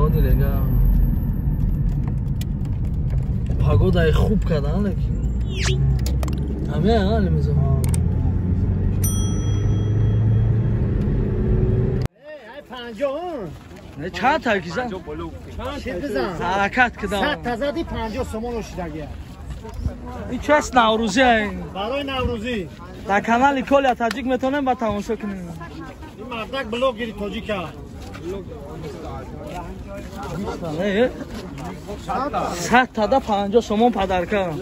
Заводи Рега. Погодаи хуб кардан, лекин. Ҳамеа Алимизо. Не чанд та кизан? Ҳаракат кидам. 100 та зади 50 сомон ошидагия. Ин част Наврӯзӣ. Барои Наврӯзӣ. Дар канали Коля Таҷик метавонем ба тамошо кунем. Ин мардак блогери тоҷика. Не? 100 тада 50 сомон падарка.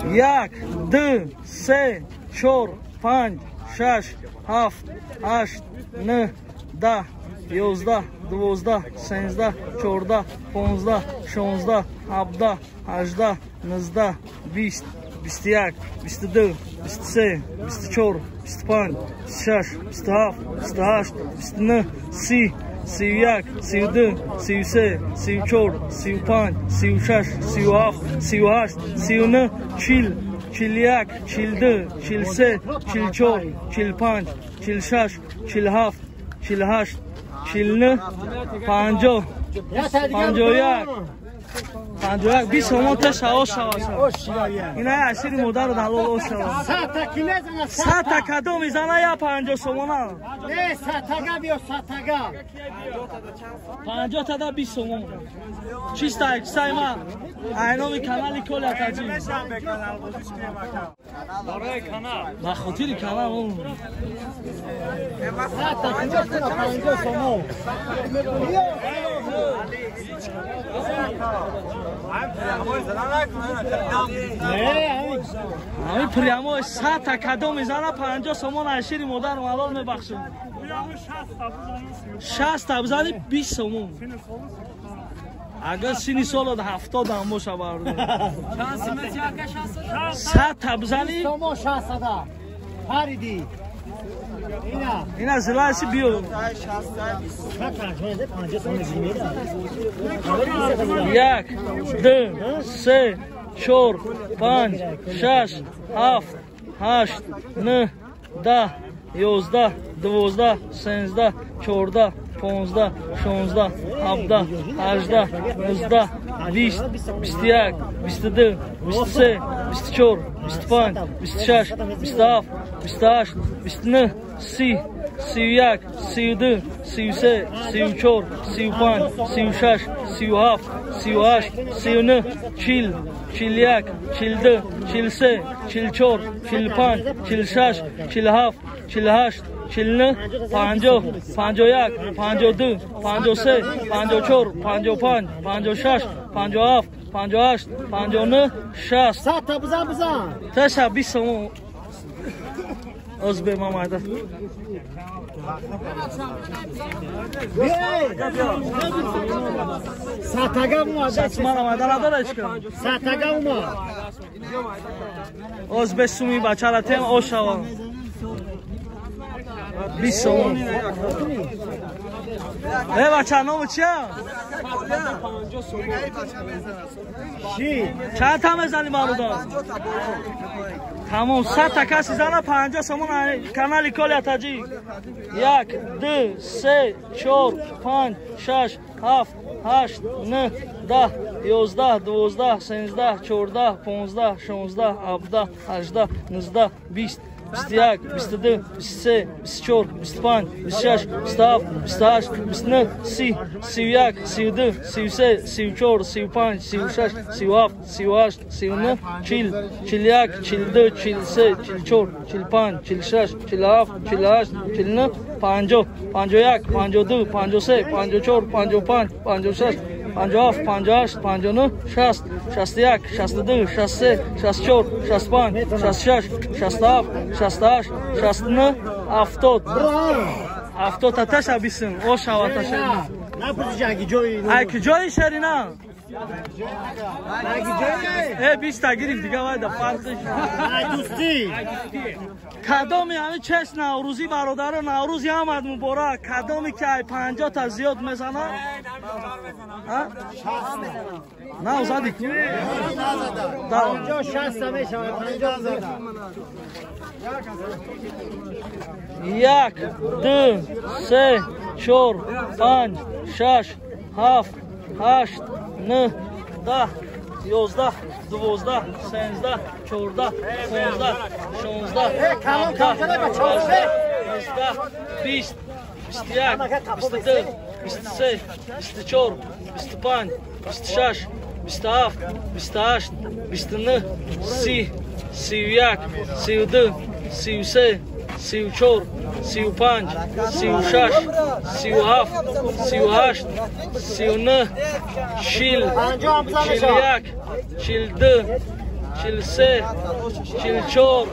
1 2 3 4 5 6 7 8 9 10 11 12 13 14 15 16 17 18 19 20 21 22 23 24 25 26 27 28 29 30 31 32 33 34 35 36 37 38 39 40 41 42 43 44 45 46 47 48 49 50 51 51 20 сомон теша ош шава. Ина асири модару ҳалол ош шава. 100 та ки мезана? 100 та кадом мезана я 50 сомона? Не, 100 тага биё, 100 тага. 50 тада 20 сомон. Чистай, чистай ма. Айноми канали Коля Таҷик. Барои канал. Ба хотири канал. 100 та 50 сомон. Ами прямо 100 та кадом мезана 50 сомон ашири модару ҳалол мебахшам. 60 та бизани 20 сомон. Агар сини соло 70 ҳам боша бародар. Чанд симати ака 60? 100 та бизани сомон 60 да. Париди. Ина. Ина зиласи биё. 1 2 3 4 5 6 7 8 9 10 11 12 13 14 15 16 17 18 19 20 21 22 23 24 25 26 27 28 29 30 31 32 33 34 35 36 37 38 39 40 41 42 43 44 45 46 47 48 49 50 51 52 53 54 55 56 57 58 59 60. 100 та бизан бизан. Теша 20 сомон. Оз бе мамада. Сатага омад. Мана мада надора ичка. Сатага омад. Оз бе суми бачара тем ошава. 20 сомон. Э бача ному чия? Чанд та мезани бародар? Тамом 100 та каси зана 50 сомон канали Коля Таҷик. 1 2 3 4 5 6 7 8 9 10 11 12 13 14 15 16 17 18 19 20 21 22 23 24 25 26 27 28 29 30 31 32 33 34 35 36 37 38 39 40 41 42 43 44 45 46 47 48 49 50 51 52 53 54 55 56 57 58 59 60 61 62 63 64 65 66 67 68 69 70 70 таташа бисин ошава таша. Напурсиш аги ҷои. Ай куҷои шерина? Э 20 та гирифт дига вай да фарқиш. Ай дӯстӣ. Кадоми ҳами чест Наврӯзӣ бародаро, Наврӯзи омад муборак. Кадоми ки ай 50 та зиёд мезана? На зади ку? 50 60 мешавад 50 зада. 1 2 3 4 5 6 7 8 9 10 11 12 13 14 15 16 17 20 21 22 23 24 25 26 27 28 29 30 31 32 33 34 35 36 37 38 39 40 41 42 43 44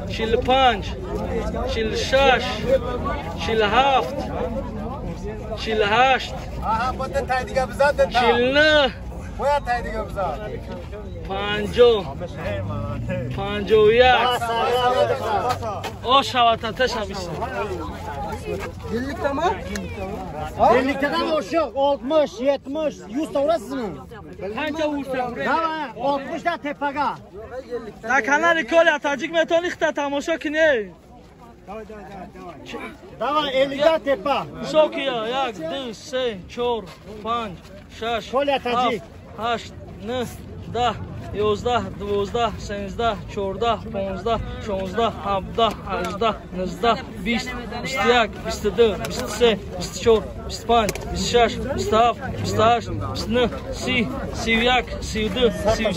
45 46 47 48 49 50 51 о шаватата шабиси. Birlikte mi? Birlikte'den oşuq 60, 70, 100 tavrasızmı? Qancha ursa? Давай, 60 da tepaga. Дар канали Коля Таҷик метавонӣ хита тамошо кунӣ. Давай, 50 da tepa. Високия 1 2 3 4 5 6 Коля Таҷик. 7 8 9 10 11 12 13 14 15 16 17 18 19 20 21 22 23 24 25 26 27 28 29 30 31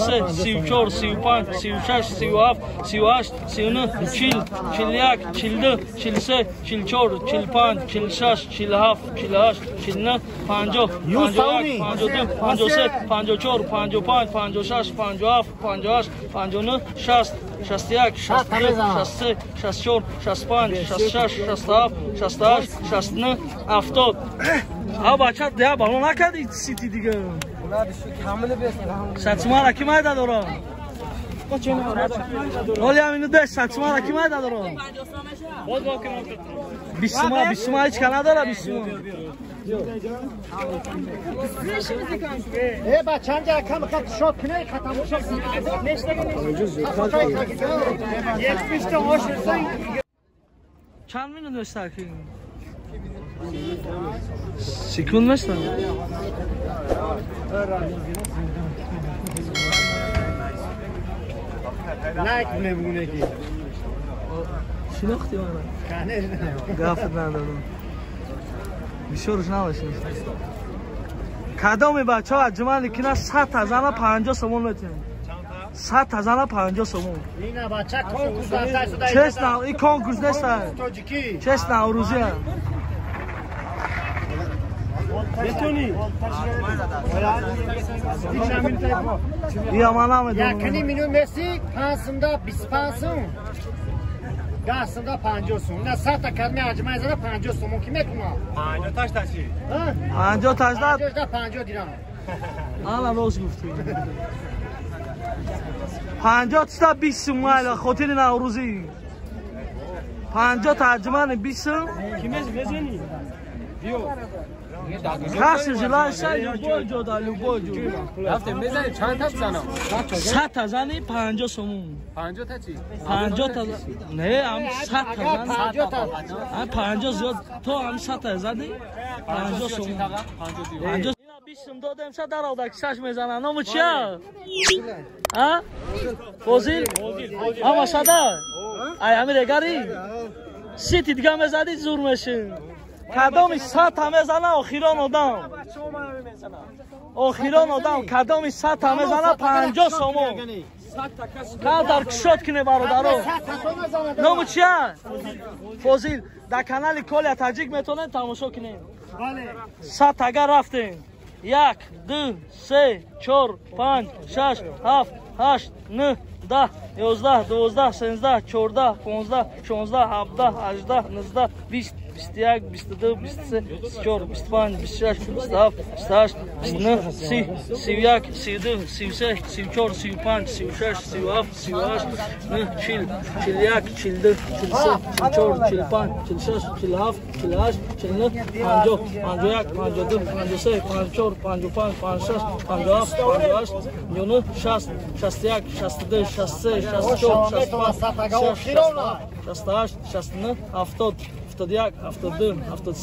32 33 34 35 36 37 38 39 40 41 42 43 44 45 46 47 48 49 50 51 52 53 54 55 56 57 58 59 60 61 62 63 64 65 66 67 68 69 70. А бача дия бало накарди сити дига. Сатсумара ки майда дорам? Оли ҳамину деш сатсумара ки майда дорам? Бисума бисума ҳеч ка надора бисума. Э бача кам хат шот кунай хатамошо. 70 та ошсан. Чанд минут дошта ки? Секунд места? Лайк мебуне ки. Шинохти мана? Конечно. Гафт надорам. Бисёрш набошед. Кадоми бачаҳо аз ҷумали кина 100 тазана 50 сомон метиҳанд. 100 тазана 50 сомон. Ина бача конкурс даста. Честно, и конкурс неста. Тоҷикӣ. Честно, Наврӯзия. Метони. Я ман намедонам. Якни минут меси 5 сумда 25 сум. 10 сумда 50 сум. На 100 та кадми аҷмай зада 50 сум ки мекунам. 50 ташта чи? 50 ташта? 50 та 50 дирам. Ана рост гуфтӣ. 50 та 20 сум майла хотири Наврӯзӣ. 50 та аҷмани 20 сум. Ки мезани? Биё. Касе желаешь, любой ҷо да любой ҷо. Рафтем мезанем чанд та бизанам? 100 та зани 50 сомон. 50 та чи? 50 та не, ам 100 та зани. 50 та. Ам 50 зиёд то ам 100 та зани 50 сомон. 50 20 сум додем ша даровда ки шаш мезана. Ному чия? А? Фозил? Ама шада? Ай ами регари? Сити дига мезади зур мешин. Кадоми 100 та мезана охирон одам. Охирон одам кадоми 100 та мезана 50 сомон. Кадар кушод кине бародаро. Ному чия? Фозил. Дар канали Коля Таҷик метавонед тамошо кинем. 100 тага рафтем. 1 2 3 4 5 6 7 8 9 10 11 12 13 14 15 16 17 18 19 20 21, 22, 23, 24, 25, 26, 27, 28, 29, 30, 31, 32, 33, 34, 35, 36, 37, 38, 9, 40, 41, 42, 43, 44, 45, 46, 47, 48, 49, 50, 51, 52, 53, 54, 55, 56, 57, 58, 59, 60, 61, 62, 63, 64, 65, 66, 68, 69, 70, 71, 72,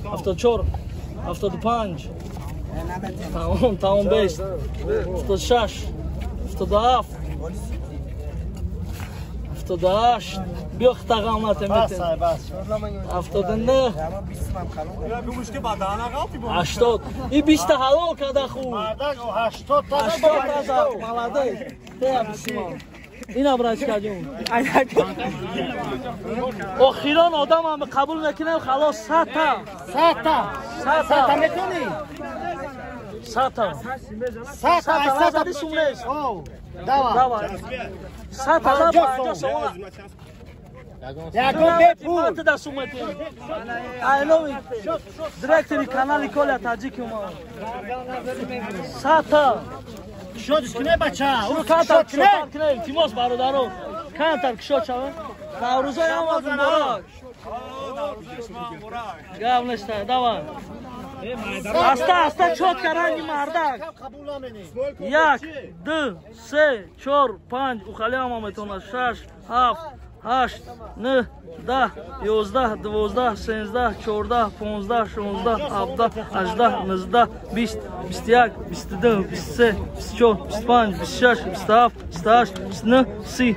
73, 74, 75, тамом, тамом бест, 76, 77, 78, биё хитағамате метем, 79, 80, и 20 ҳалол када хуб, 80 таза, молодец, тея бисимам. Ина брачка ҷон. Охирон одамам қабул мекунем, халос 100 та. 100 та. 100 та метони? 100 та. 100 та, 100 та сум нест. Давай. Давай. 100 та 50 сомона. Ягон бепул. Да сумати. Ай номи директори канали Коля Таҷик ма. 100 та. Кушодиш кине бача. Кантар кушод кине, илтимос бародаро. Кантар кушод шава. Наврӯзои ҳама муборак. Гап неста, давай. Аста, аста, чётко ранги мардак. Як, ду, се, чор, панҷ, ухали ҳама метавонад. Шаш, ҳафт, ҳашт, нӯҳ, 10, 11, 12, 13, 14, 15, 16, 17, 18, 19, 20, 21, 22, 23, 24, 25, 26, 27, 28, 29, 30,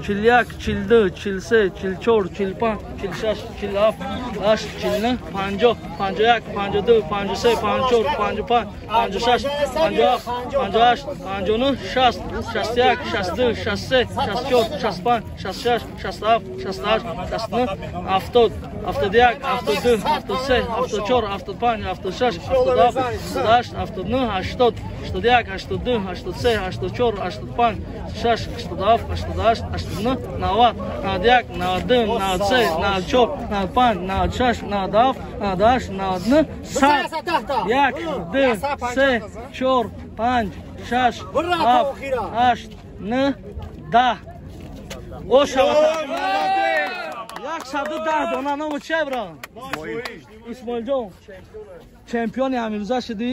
31, 32, 33, 34, 35, 36, 7, 38, 39, 40, 41, 42, 43, 44, 45, 46, 47, 48, 49, 50, 51, 52, 53, 54, 55, 56, 57, 58, 59, 60, 61, 62, 63, 64, 65, 66, 67, 68, 69, 70, 71, 72, 73, 74, 75, 76, 77, 78, 79, 80, 81, 82, 83, 84, 85, 86, 87, 88, 89, 90, 91, 92, 93, 94, 95, 96, 97, 98, 99, 100, як, ду, се, чор, панҷ, шаш, ҳафт, ҳашт, нӯҳ, 10. Ошава. 110 дона ному чия, бро? Исмоилҷон. Чемпиони ҳамирӯза шудӣ.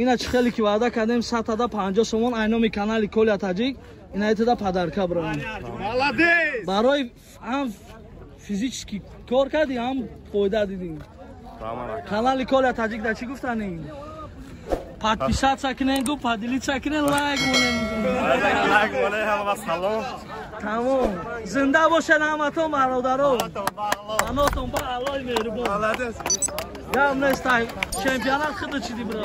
Ина чӣ хеле ки ваъда кардем, 100 тада 50 сомон айноми канали Коля Таҷик. Ина итада подарка, бро. Барои ҳам физически кор кардӣ, ҳам фоида дидӣ. Канали Коля Таҷик да чӣ гуфтанӣ? Подписаться кунен, гу поделиться кунен, лайк монен. Лайк монен, ҳама салом. Тамом. Зинда бошед ҳаматон, бародаро. Панотон ба Аллоҳи меҳрубон. Молодец. Гап нест, чемпионат худо чиди, бро.